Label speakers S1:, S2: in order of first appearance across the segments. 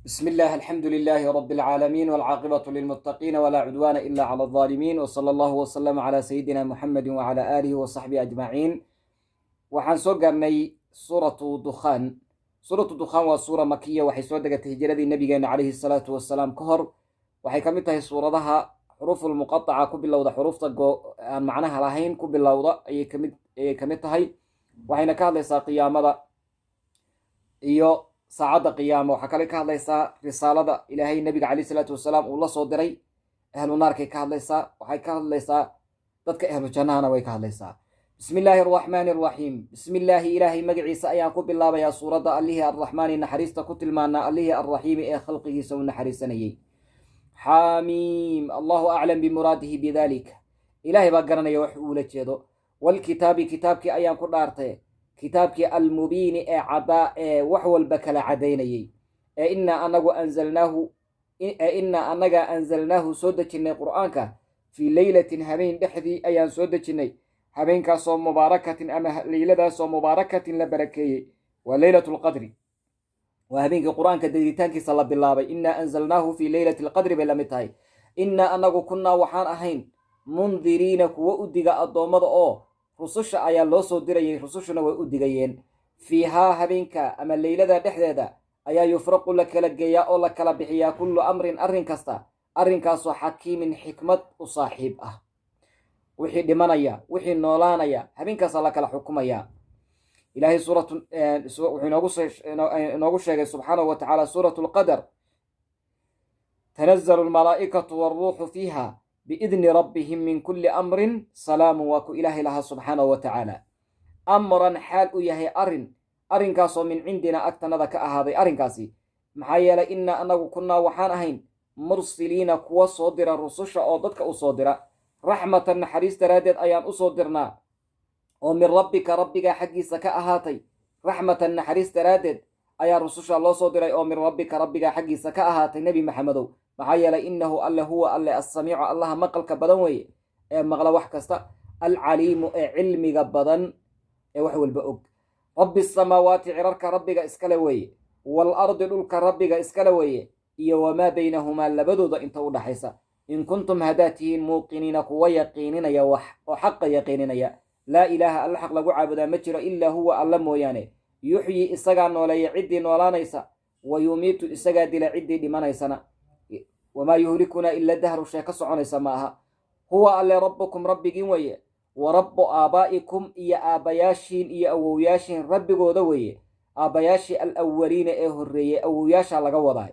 S1: بسم الله، الحمد لله رب العالمين، والعاقبة للمتقين، ولا عدوان إلا على الظالمين، وصلى الله وسلم على سيدنا محمد وعلى آله وصحبه أجمعين. Waxaan soo gaarnay Suuratu Dukhaan. Suuratu Dukhaan waa suura makiya. Waxay soo degatay hijiradii nabigeena calayhi salaatu wasalaam ka hor. Waxay ka mid tahay suuradaha xuruufulmuqataca ku bilowda, xuruufta aan macnaha lahayn ku bilowda ayay kamid tahay. Waxayna ka hadlaysaa qiyaamada iyo saacadda qiyaama. Waxaa kale ka hadlaysaa risaalada Ilaahay nabiga calayhi salaatu wasalaam uu la soo diray. Ahlu naarkay ka hadlaysaa, waxay ka hadlaysaa dadka ahlu jannahana way ka hadlaysaa. Bismi illaahi araxmaani araxiim. Bismi illaahi, Ilaahay magaciisa ayaan ku bilaabayaa suuradda, Allihii Arraxmaani naxariista ku tilmaanaa, Allihii Arraxiimi ee khalqigiisa u naxariisanayey. Xaamiim. Allahu aclam bimuraadihi bidalik. Ilaahay baa garanaya wax uula jeedo. Walkitaabi, kitaabkii ayaan ku dhaartay, kitaabkii almubiini ee caddaa, ee wax walba kala caddaynayey, ee innaa anagu anzalnaahu, ee innaa annaga anzalnaahu soo dejinnay Qur'aanka, fii leylatin, habeen dhexdii ayaan soo dejinnay, habeenkaasoo mubaarakatin ama leyladaasoo mubaarakatin la barakeeyey. Waa Leylat Lqadri, waa habeenkii Qur-aanka degitaankiisa la bilaabay. Innaa anzalnaahu fii leylati alqadri bay la mid tahay. Innaa anagu kunnaa waxaan ahayn mundiriina, kuwo u diga addoommada, oo rususha ayaa loo soo dirayay, rusushuna way u digayeen. Fiihaa, habeenka ama leylada dhexdeeda ayaa yufraqu la kala geeyaa oo la kala bixiyaa kullu amrin, arrin kasta, arrinkaasoo xakiimin, xikmad u saaxiib ah. Wixii dhimanaya, wixii noolaanaya, habeenkaasaa la kala xukumaya. Ilaahay suuratu wuxuu inoogu sheegay subxaanahu wa tacaala Suuratu Lqadar: tanazalu almalaa'ikatu waaruuxu fiiha biidni rabbihim min kulli amrin salaamun. Waa ku Ilaahay lahaa subxaanahu wa tacaala. Amran, xaal u yahay arrin, arrinkaasoo min cindina, agtanada ka ahaaday arrinkaasi. Maxaa yeelay, innaa anagu kunnaa waxaan ahayn mursiliina, kuwa soo dira rususha oo dadka u soo dira, raxmatan, naxariis daraaddeed ayaan u soo dirnaa, oo min rabbika, Rabbigaa xaggiisa ka ahaatay. Raxmatan, naxariis daraaddeed ayaa rususha loo soo diray, oo min rabbika, Rabbigaa xaggiisa ka ahaatay, Nebi Maxamedow. Maxaa yeelay, innahu Alle huwa Alle assamiicu, Allaha maqalka badan weeye ee maqla wax kasta, alcaliimu, ee cilmiga badan ee wax walba og. Rabbi asamaawaati, cirarka Rabbiga iskale weeye, waalardi, dhulka Rabbiga iskale weeye, iyo wamaa baynahumaa, labadooda inta u dhaxaysa, in kuntum, haddaad tihiin, muuqiniina, kuwa yaqiininaya wax oo xaqa yaqiininaya. Laa ilaaha, Alla xaq lagu caabudaa ma jiro, ilaa huwa, Alla mooyaane. Yuxyi, isagaa nooleeya ciddii noolaanaysa, wa yumiitu, isagaa dila ciddii dhimanaysana. Wamaa yuhlikunaa ila dahru, sheeko soconaysa ma aha. Huwa Alle rabbukum, Rabbigiin weeye, wa rabbu aabaa'ikum, iyo aabbayaashiin iyo awowyaashiin Rabbigooda weeye, aabbayaashii alawaliina ee horreeyey, awowyaashaa laga wadaa.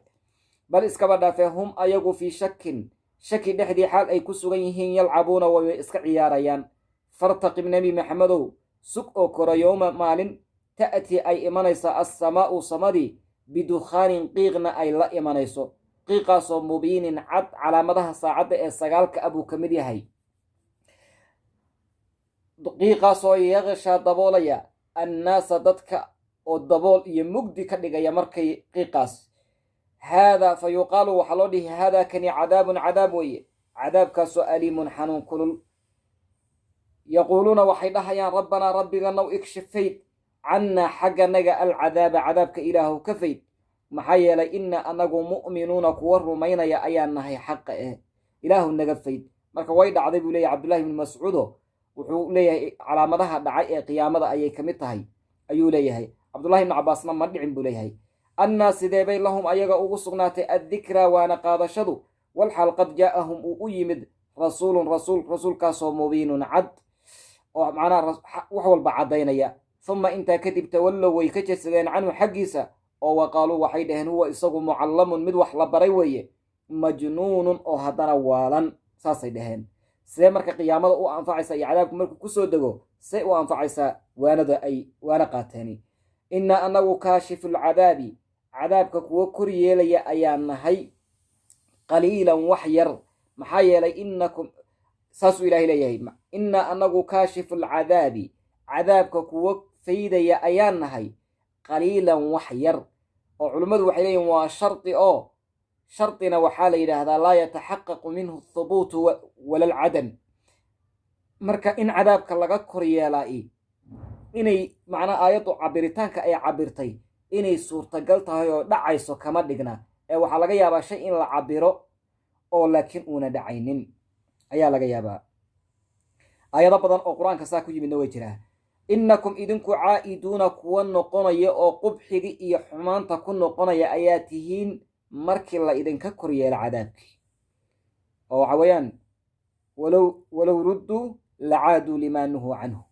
S1: Bal iskaba dhaafee, hum ayagu fii shakin, shaki dhexdii xaal ay ku sugan yihiin, yalcabuuna, way iska ciyaarayaan. Fartaqib, Nebi Maxamedow, sug oo koro, yowma, maalin, ta'tii, ay imanaysa, assamaa'u, samadii, bidukhaanin, qiiqna ay la imanayso, qiiqaasoo mubiinin, cad. Calaamadaha saacadda ee sagaalka ah buu ka mid yahay. Qiiqaasoo yaqshaa, daboolaya, annaasa, dadka, oo dabool iyo mugdi ka dhigaya markay qiiqaas. Haadaa, fa yuqaalu, waxaa loo dhihi, haadaa kani cadaabun, cadaab weeye, cadaabkaasoo aliimun, xanuun kulul. Yaquuluuna, waxay dhahayaan, rabbanaa, Rabbiganow, ikshif, fayd, cannaa, xagganaga, alcadaaba, cadaabka Ilaahu ka fayd. Maxaa yeelay, inna anagu mu'minuuna, kuwa rumaynaya ayaan nahay xaqa eh, Ilaahu naga fayd. Marka way dhacday buu leeyahy Cabdullahi ibnu Mascuudo. Wuxuu leeyahay calaamadaha dhacay ee qiyaamada ayay ka mid tahay ayuu leeyahay. Cabdullahi ibnu Cabbaasna ma dhicin buu leeyahay. Annaa, sideebay lahum, ayaga ugu sugnaatay, addikraa, waana qaadashadu, walxaal qad jaa'ahum, uu u yimid, rasuulun, rasuul, rasuulkaasoo mubiinun, cad, oo macnaha wax walba caddaynaya. Uma, intaa kadib, tawallow, way ka jeedsadeen, canhu, xaggiisa, oo waqaaluu, waxay dhaheen, huwa isagu mucallamun, mid wax la baray weeye, majnuunun, oo haddana waalan. Saasay dhaheen. Sidee marka qiyaamada u anfacaysaa iyo cadaabku markuu kusoo dego say u anfacaysaa waanada ay waana qaateeni? Innaa anagu kaashifulcadaabi, cadaabka kuwo kor yeelaya ayaa nahay, qaliilan, wax yar. Maxaa yeelay, innakum, saasuu Ilahay leeyahay, innaa anagu kaashifulcadaabi, cadaabka kuwo faydaya ayaan nahay, qaliilan, wax yar. Oo culimmadu waxay leeyihin waa shardi, oo shardina waxaa la yidhaahdaa laa yataxaqaqu minhu athubuutu wala alcadam. Marka in cadaabka laga kor yeelaa inay macnaa aayaddu cabiritaanka ay cabirtay inay suurtagal tahay oo dhacayso kama dhigna, Ee waxaa laga yaabaa shay in la cabiro oo laakiin uuna dhacaynin ayaa laga yaabaa. Aayado badan oo Qur-aanka saa ku yimidna way jiraa. Innakum idinku caa'iduuna, kuwa noqonaya oo qubxigi iyo xumaanta ku noqonaya ayaa tihiin markii la idinka kor yeelo cadaabkii, oo waxa weeyaan walow rudduu lacaaduu limaa nuhuu canhu.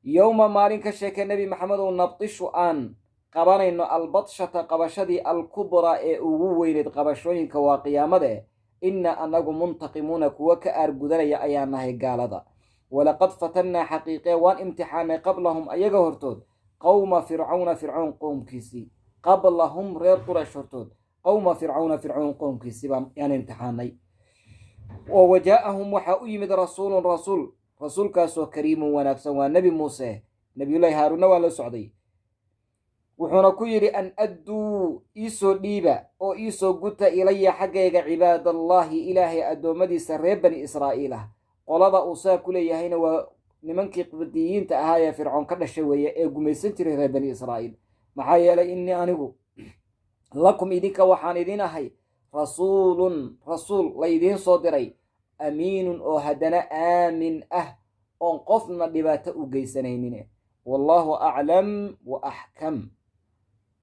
S1: Yowma maalin ka sheekay, Nebi Maxamedow, nabtishu aan qabanayno albatshata, qabashadii alkubraa ee ugu weyneyd qabashooyinka, waa qiyaamade. Inna anagu muntaqimuuna, kuwa ka aargudanaya ayaa nahay gaalada. Walaqad fatannaa, xaqiiqee waan imtixaanay, qablahum ayaga hortood, qowma Fircawna, Fircoon qowmkiisii. Qablahum, reer Quraysh hortood, qowma Fircawna, Fircoon qowmkiisii baan yaan imtixaanay, oo wajaa'ahum waxaa u yimid rasuulun rasuul, rasuulkaasoo kariimun wanaagsan, waa Nebi Muuse, Nebiyullaahi Haaruunna waa la socday. Wuxuuna ku yidhi: an adduu, iisoo dhiiba oo iisoo guta, ilaya xaggayga, cibaadallaahi, Ilaahay addoommadiisa reer Bani Israa'iil ah. Qolada uu saa ku leeyahayna waa nimankii Qibdiyiinta ahaa ee Fircoon ka dhashay weeye ee gumaysan jiray reer Bani Israa'iil. Maxaa yeelay, innii anigu lakum idinka waxaan idin ahay rasuulun, rasuul laydiin soo diray, amiinun, oo haddana aamin ah, oon qofna dhibaato u geysanaynin. Wallaahu aclam wa axkam.